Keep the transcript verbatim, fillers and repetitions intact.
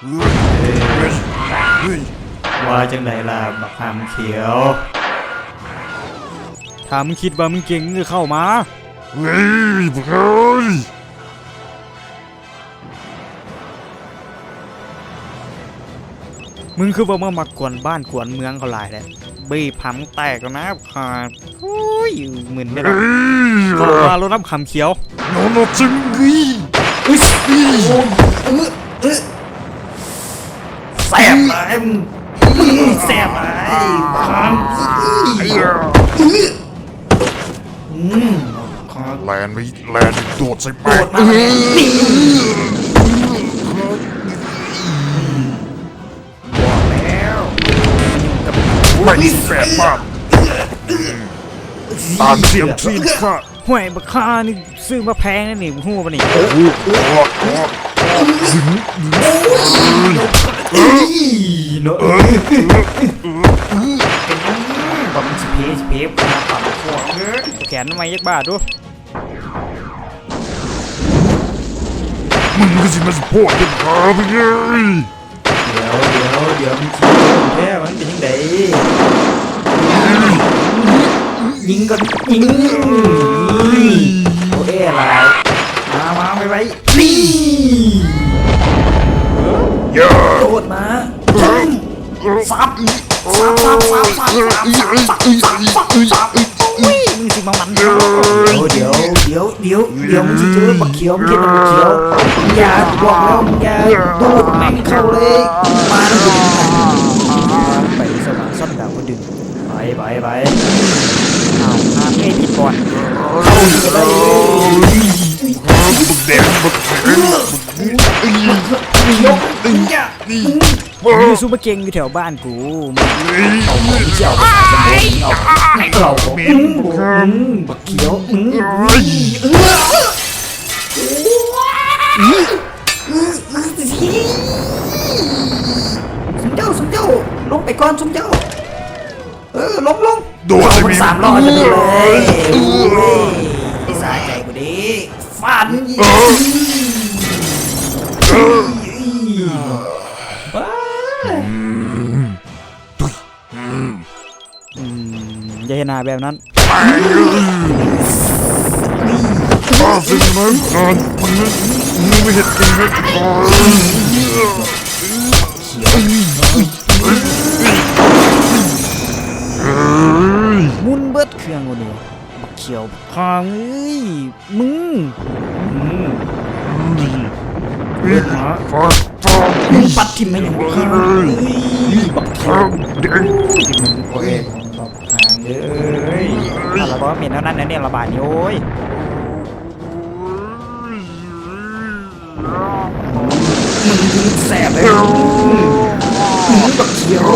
ว่าจังไดล่ะบักหำเขียว ถ้ามึงคิดว่ามึงเก่งมึงก็เข้ามา เฮ้ย เฮ้ย มึงคือบ่มามากวนบ้านกวนเมืองเขาหลายแท้ บีบหำแตกแล้วนะ ขาด โอ้ย มึนได้ปะ เฮ้ย เข้ามาแล้วน้ำขำเขียว โนโนจึงกึย อึ๊ย โอ้ย เออ เออ แสบหลาย มึง มึงแสบหลาย ขำ อึ๊ย อึ๊ย อืม แลนไป แลนโดดใส่แม่ง โดดมา นี่ บอกแล้ว ไม่แสบมาก ตามเสียงทีมข้า ห่วยบักข้านี่ซื้อมาแพงนะนี่ ฮู้ปะนี่ โอ้โห โอ้โห โอ้โห เนาะ เอ้ย เอ้ย เอ้ย เป็นยังไง บักมันสิเพ สิเพ ขนาดปากขวางเลย แขนทำไมยักบาทดู มึงก็สิมาสปอร์ตกันครับพี่เอ้ย เดี๋ยว เดี๋ยว เดี๋ยว มันสิแท้ มันเป็นยังไง ยิงก่อน ยิง โอ้เอ้อะไร มา มา ไป ไป นี่ อย่า โดดมา สับ สับ สับ สับ สับ สับ สับ สับ สับ สับ สับ อุ้ย มึงสิมามัน เดี๋ยว เดี๋ยว เดี๋ยว เดี๋ยว เดี๋ยว มึงสิเจอบักเขียว มึงเจอบักเขียว อย่า บอกแล้ว มึงอย่า ดูดแม่งเข้าเลย มาแล้ว ไปสว่างซ่อนดาวก็ดึง ไป ไป ไป อ้าว ห้ามไม่ผิดก่อน เข้าอีกเลย บักแดง บักแดง บักแดง เขียว มึงอย่า มึง มึงอยู่ซุปเปอร์เก่งอยู่แถวบ้านกู มึงเอาของเจ้าไปขายสำรอง มึงเอาของเจ้าของ อืม อืม บักเขียว อืม อืม อืม อืม อืม ซุมเจ้า ซุมเจ้า ลงไปก่อน ซุมเจ้า เออ ลง ลง โดด เข้า เลย สามรอบจะเป็นเลย เออ สะใจกูดิ ฟันอีก เออ บ้า อืม อืม อย่าเห็นหน้าแบบนั้น ข้าสิ่งนั้นนานมึงมึงไม่เห็นจริงนะเฮ้ย มุนเบิดเครื่องกูนี่ บักเขียว บักคางเอ้ย มึง มึง มึง เฮ้ย หมา ฟัง ฟัง มึงปัดทิ่มให้หยัง เฮ้ย บักเขียว เด็ก มึงโอ้ย บักคางเอ้ย ถ้าเราบอกว่าเหม็นเท่านั้นนะเนี่ย ระบาดนี่ โอ้ย มึงแสบเลย มึงบักเขียว